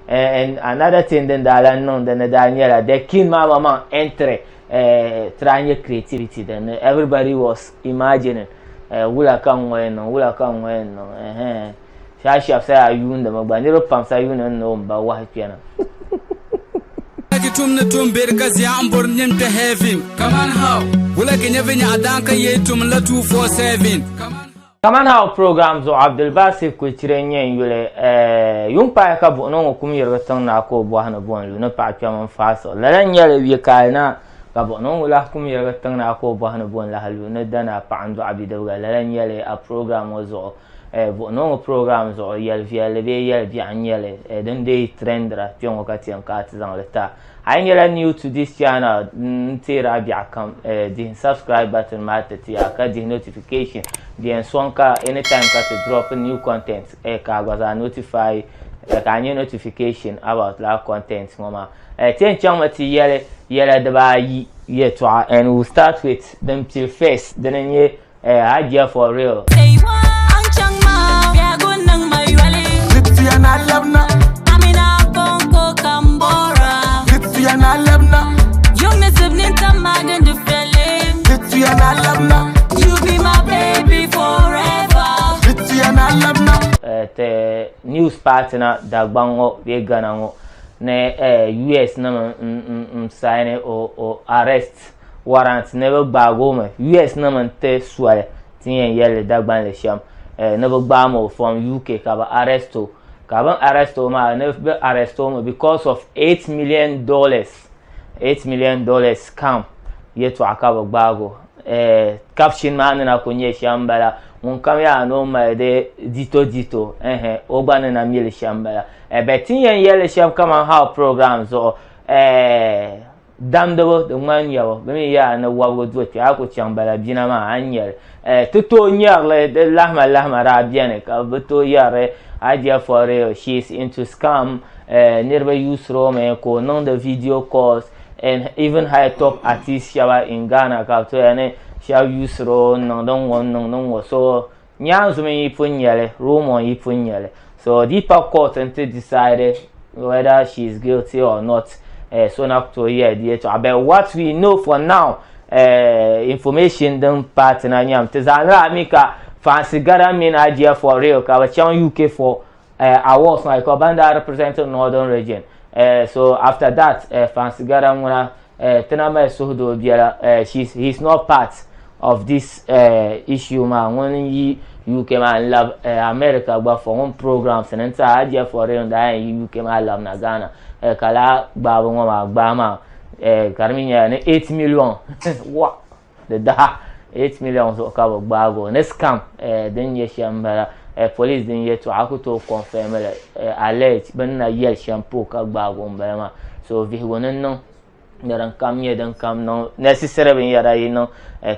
And another thing din daa lahi niŋ din ni daa nyɛla the king maa maŋmaŋ entry try nyɛ creativity din ni everybody was imagining wula ka n ŋɔ yɛn niŋ wula ka n ŋɔ yɛn niŋ ɛhɛn shɛhi shɛba sa yaa yuundimi gba niriba pam sa yuuni ni o ni ba wahi kpɛna. Ki tum ni tum beri ka zia n bori nyin kpe heaven. Kaman how? Wula ki nya vinyaɣu daan ka yee tum la 247. Kaman how? Kaman how program zuɣu Abdulbasir Kuchire n-nyɛ n yuli eh, yuŋ pahi ka buɣinɔ ŋɔ kum yirigi tiŋ naa ka o bɔhi ni bo n-lu ni paɣa kpɛm n-faai siɣi. Lala n-nyɛ li bɛ kaali na ka buɣinɔ ŋɔ lahi kum yirigi tiŋ naa ka o bɔhi ni bo n-lahi lu ni danaa paɣa n-dɔɣi bidibiga. Lala n-nyɛ li a program ŋɔ zuɣu eh, buɣinɔ ŋɔ program zuɣu yɛl viɛlli bee yɛl biɛɣu n-nyɛ li eh, din deei trendira kpe ŋɔ ka ti yɛn ka ti zaŋ li ti a. A yi nyɛla new to this channel, n teeri a biɛɣu kam dihi subscribe button maa ti ti a ka dihi notification di yɛn sɔŋ ka anytime ka ti drop new content ka a gba zaa notify ka a nya notification about lala content ŋɔ maa. Ti yɛn chaŋmi ti yɛli yɛla dibaayi yɛltɔɣa and we'll start with din pili first dini n-nyɛ Hajia for real. Ti news party na Dagbaŋ ŋɔ bee Ghana ŋɔ ni US nim n sign o arrest warrant ni bɛ gbaagi o mi US nim n ti soli ti ni yɛn yɛli li Dagbanli shɛm ni bɛ gbaami o from UK ka bɛ arrest o ka bɛ ni arrest o maa ni bɛ arrest o mi because of $8 million, $8 million scam yɛltɔɣa ka bɛ gbaagi o. Caption maa ni na kuli nyɛ shɛm m bala ŋun kam yaa ni o mali di dito dito ɛhɛn o gba ni na mi li shɛm m bala. Bɛ ti ni yɛn yɛli li shɛm kaman how program zuɣu. Damdibu di ŋmani nyabu, bɛ mi yaa ni wɔbigu do kpe, a ku chaŋ bala bina maa a ni nya li. Ti tooi nyari li, di lahima lahima daa beni ka bɛ tooi yɛri Hajia for real, she is into scam, niriba usiri o mi ka o niŋdi video calls and even high top artist shɛba in Ghana ka bɛ tooi yɛli ni shɛba usiri o n-niŋdi ŋ-ŋɔ n-niŋdi ŋ-ŋɔ so Nyaanzum n-yi pun nya li, rumour n-yi pun nya li. So di pa court nti decide whether she is guilty or not. So na ku tooi yɛli di yɛltɔɣa. But what we know for now, information din paai ti na nyam, ti zaa nira mi ka Fancy Gada mini Ajia for real ka bɛ chaŋ UK for awards maa because ban daa represent Northern region. So after that, Fancy Gada ŋuna ti na mali suhudoo biɛla, she's, he's not part of this issue maa. Ŋun yi UK maa n labi America gba for ŋun programs ni n-ti Hajia for real daa yɛn yi UK maa labina Ghana ka laa gbaabu ŋɔ maa gbaai maa ka di mi nyɛla ni 8 million wa di daha 8 million zuɣu ka bi gbaagi o ni scam din nyɛ shɛm m-bala. Police din yɛltɔɣa ku tooi confirm li allege bɛ ni na yɛli shɛm pa o ka gbaagi o m-bala maa. So vihigu ni niŋ ni din kam nyɛ din kam niŋ necessary binyɛra yi niŋ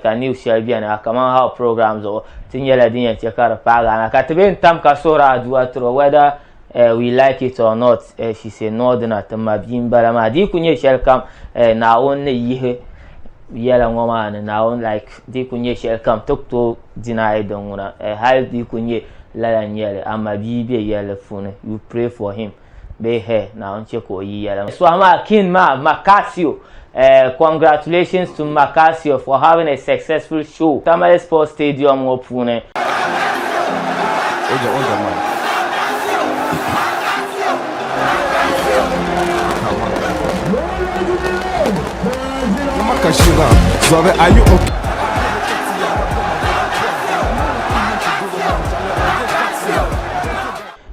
ka news shɛli beni a kaman how program zuɣu ti nyɛla din yɛn che ka di paagi a na ka ti bee n-tam ka suhiri aduwa tiri o whether we like it or not, she's a northerner, ti ma bia m-bala maa. Di yi ku nyɛ shɛli kam Naawuni ni yihi yɛla ŋɔ maa ni Naawuni like di yi ku nyɛ shɛli kam ti ku tooi deny din ŋuna hali di yi ku nyɛ lala n-nyɛ li amaa bia be yɛlli puuni you pray for him bee her Naawuni che ka o yi yɛla maa. So amaa king maa Macasio, congratulations to Macasio for having a successful show Tamale Sports Stadium ŋɔ puuni.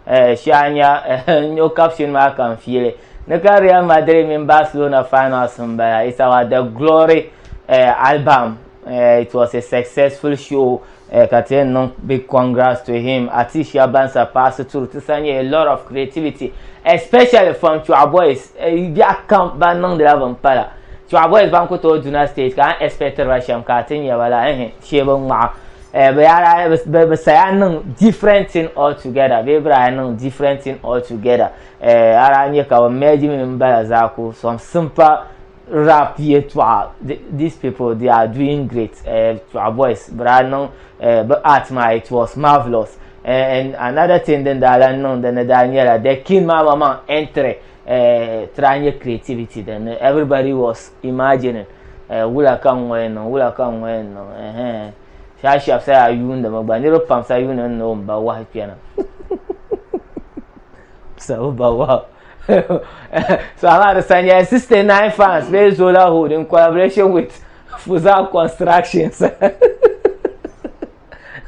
Shɛha nya o caption maa ka n fiili ni ka Real Madrid mini Barcelona finals n bala. It's about the glory album. It was a successful show. Ka ti yɛn niŋ big congrats to him. Artist shɛba ban sa paasi turi ti sa nyɛ a lot of creativity, especially from Chɔɣu boys. Biɛɣu kam ban niŋdila bin pala. Chɔɣu boys ban ku tooi duna stage ka a ni expectiri ba shɛm ka a ti nya ba la, ɛhɛn, shee bi ŋmaɣi. Bɛ yaa bɛ saya niŋ different thing altogether bee bɛ daa niŋ different thing altogether. A daa nya ka bɛ merge mi m-bala zaa ku some simple. rap yɛltɔɣa, these people they are doing great. Tɔɣa boys bɛ daa niŋ bɛ art maa, it was marvelous. And another thing din daa lahi niŋ dini daa nyɛla the king maa maŋmaŋ entry ti daa nyɛ creativity din everybody was imagining wula ka n ŋɔ yɛn niŋ, wula ka n ŋɔ yɛn niŋ. Shɛba shɛba sa yaa yuundimi gba niriba pam sa yuuni ni o ba wahi kpɛna sa o ba wahu. So amaa di sa nyɛla 69 fans bee Zola Hood in collaboration with Fuza Constructions.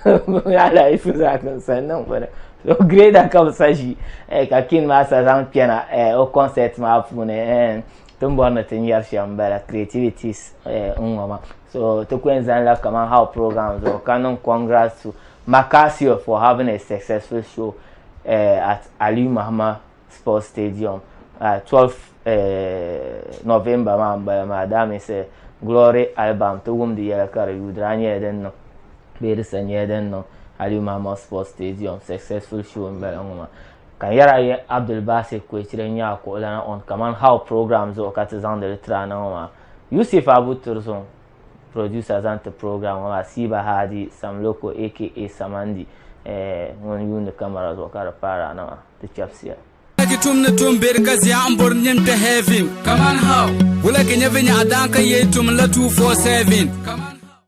Ala yi Fuza Construction niŋ bini. So grader ka bi sa ʒi ka king maa sa zaŋ kpɛna o concert maa puuni. Ti ni bɔri ni ti nyari shɛm m-bala creativities n-ŋɔ maa. So ti ku yɛn zanila kaman how program zuɣu ka niŋ congrats to Macasio for having a successful show at Aliyu Mahama Sports Stadium 12 November maa m-bala maa. That means Glory album ti wumdi yɛla ka di yuui di daa nyɛla din niŋ bee di sa nyɛla din niŋ Aliyu Mahama Sports Stadium successful show m-bala ŋɔ maa. Ka n yɛra yi Abdulbasir Kwechire n-nyɛ a kuɣulana on kaman how program zuɣu ka ti zaŋdi li tiri a na ŋɔ maa. Yusuf Abu Turzun, producer zaŋ ti program ŋɔ maa, Siba Hadi Samloko aka Samandi eh, ŋun yuundi camera zuɣu ka di paari a na maa, ti chɛbisiya. Ki tum ni tum beri ka zia n bori nyin kpe heaven. Kaman how? Wula ki nyɛ vinyɛɣu daan ka yee tum la 247.